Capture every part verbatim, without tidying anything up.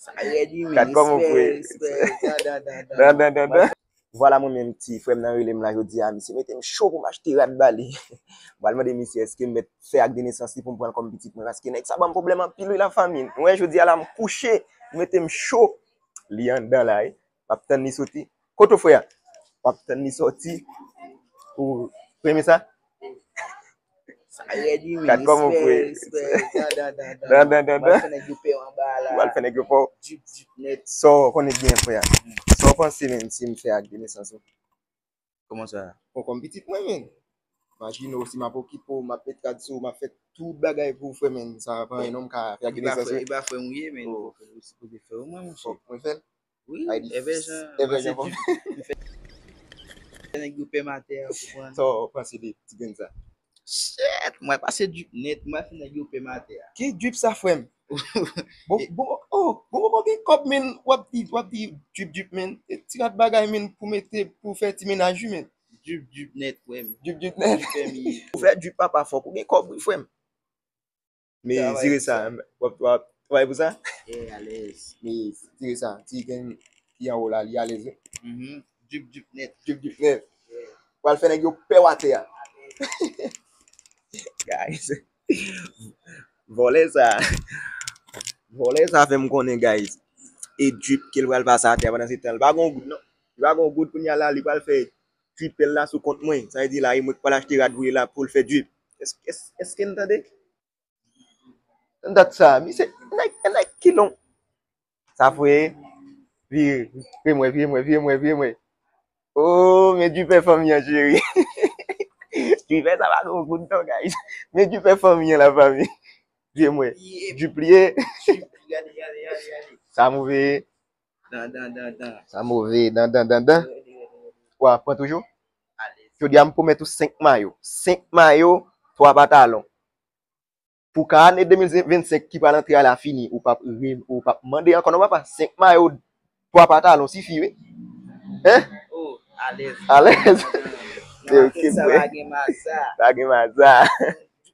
Sa rèd wi, men. Gad kòman w fre. Respè, respè. Dan, dan, dan, dan. Dan, dan, dan, dan. Vwala mwen menm, ti frè m nan rele m la jodi a, misye mete m cho pou m achte rad ba li. M pral mande misye èske m mèt fè ak de nesans li pou m pran l kòm pitit mwen, paske nèg sa ban m pwoblèm anpil wi lafanmi. Ou wè jodi a la m kouche, li mete m cho. Li anndan la wi. M ap tann li soti. Kote w frè a? M ap tann li soti. Ou renmen sa? Sa rèd wi, men. Gad kòman w fre. Respè, respè. Dan, dan, dan, dan. Dan, dan, dan, dan. Pral fè nèg yo pè w anba a la. Pral fè nèg yo pè w. Djip, djip nèt. Sa w konnen byen frè a. Sa w panse menm si m fè ak de nesans ou? Kòman sa? Bon, kòm pitit mwen menm. Imajine w si m ap okipe w, m ap met rad sou ou, m ap fè tout bagay pou ou frè menm. Sa pa anyen non m ka fè ak de nesans ou. E pa frè m ou ye, men. Ou sipoze fè w mwen, monchè. Fòk mwen fè l? Wi, evè jan, evè jan, m fè, fè nèg yo pè m atè a, ou konprann? Sa w panse de ti grenn sa? Shit, mwen pase drip nèt, mwen fè nèg yo pè m atè a. Ki drip sa, frè m? Bon, bon, oh, bon, bon, gen kòb, men, w ap di, w ap di drip, drip, men. E ti rad bagay, men, pou mete, pou fè ti mennaj, wi, men. Drip, drip nèt, frè m. Drip, drip nèt. Drip fè m ye. Pou fè drip, papa, fòk ou gen kòb, wi, frè m. Men tire sa, w ap, w ap travay pou sa? Yeah, alèz. Men tire sa, ti grenn ki anwo la, li alèz wi. Mhm. Drip, drip nèt. Drip, drip nèt. Yeah. Pral fè nèg yo pè w atè a. Guys, vòlè sa, vòlè sa fè m konnen, guys. E drip ke l pral pase atè a pandan se tan, li pa gon goud, non. Li pa gon goud kounye a la, li pral fè drip l la sou kont mwen. Sa vle di la, e mwen ki pral achte rad pou li la, pou l fè drip. Èske, èske, èske n tande? Dat sa, misye, nèg, nèg kilon. Sa fre, vire, vire mwen, vire mwen, vire mwen, vire mwen. Oh, men drip fè fanmi an, cheri. Drip fè sa pa gon goud non, guys. Men drip fè fanmi an, lafanmi. Vire mwen. Drip li ye. Gade, gade, gade, gade. Sa move. Dan, dan, dan, dan. Sa move, dan, dan, dan, dan. Gade, gade, gade. Wa, pran toujou. Alèz. Jodi a, m pwomèt ou senk mayo. Senk mayo, twa pantalon. Pou ka ane de mil vennsenk ki pral antre a la fini, ou p ap re-, ou p ap mande ankò non, papa. Senk mayo, twa pantalon sifi, wi. Hein? Oh, alèz. Alèz. Nan afè sa, pa gen maza. Pa gen maza.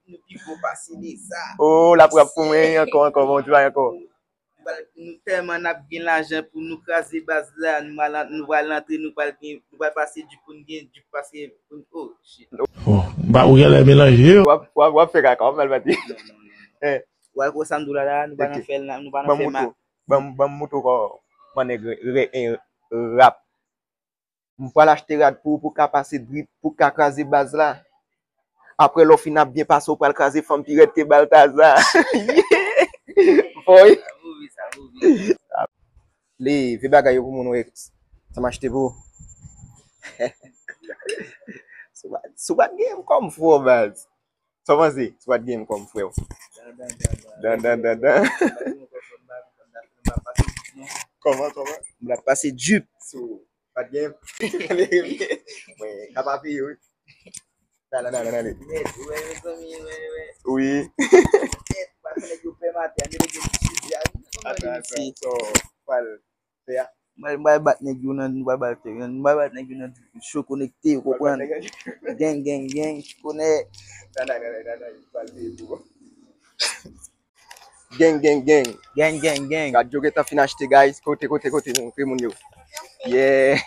Nou pi gwo pase de sa. Oh, l ap rap pou mwen ankò, ankò, bon travay ankò. Nou pral, nou tèlman n ap gen lajan pou nou kraze baz la, nou pral, nou pral antre, nou pral gen, nou pral pase drip pou n gen drip pase pou n, oh, shit. Bon, m pa, ou genlè melanje yo. W ap, w ap, w ap fè kaka, w ap mal pati. Non, non, non, non. Eh. W al konsa m di w la, la, nou pa nan fè l, nou pa nan fè mal. Ban m, ban m montre w kòman nèg rè, rè, eh, rap. M pral achte rad pou ou, pou w ka pase drip, pou w ka kraze baz la. Apre lè w fin ap byen pase, w pral kraze fanm pi rèd ke Baltaza. Boy. Sa move, sa move. Li, vye bagay yo pou moun wè. Sa m achte pou ou. Si w pa, si w pa t gen m kòm frè w, baz. Sa w panse? Si w pa t gen m kòm frè w. Dan, dan, dan, dan. Kòman, kòman? M ap pase drip. Si w pa t gen m. Mwen ka pa peye, wi. Nan, nan, nan, nan, nan. Nèt, wè, mezanmi, wè, wè. Wi. Nèt, pa fè nèg yo pè m atè, nèg yo di, atann, atann, so, pral fè a. Mwen, mwen bat nèg yo nan, mwen bat nèg yo nan, mwen bat nèg yo nan cho konekte, ou konprann? Gang, gang, gang, ou konnen. Gang, gang, gang. Gang, gang, gang. Gad yo gentan fin achte, guys. Kote, kote, kote, montre moun yo. Yeah.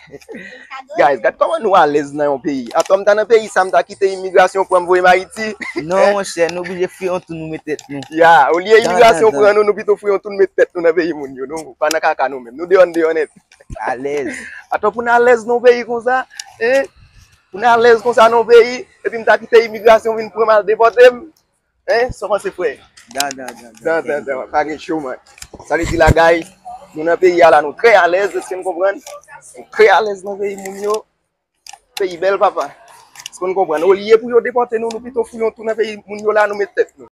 Guys, gad kòman nou alèz nan yon peyi. Atò m ta nan peyi sa, m ta kite imigrasyon pran m voye m Ayiti. Non, monchè, nou oblije fè yon tou nou met tèt nou. Ya, olye imigrasyon pran nou, nou pito fè yon tou nou met tèt nou nan peyi moun yo. Nou pa nan kaka nou menm. Nou deyò, n deyò nèt. Alèz. Atò pou n alèz nan yon peyi konsa, hein? Pou n alèz konsa nan yon peyi, epi m ta kite imigrasyon vin pran m al depòte m. Hein? Sa w panse, frè? Dan, dan, dan, dan, dan, dan, dan, pa gen cho, man. Sa vle di la, guys, nou nan peyi a la, nou trè alèz, èske n konprann? Nou trè alèz nan peyi moun yo. Peyi bèl, papa. Èske n konprann? Olye pou yo depòte nou, nou pito fouye yon tou nan peyi moun yo la, nou met tèt nou.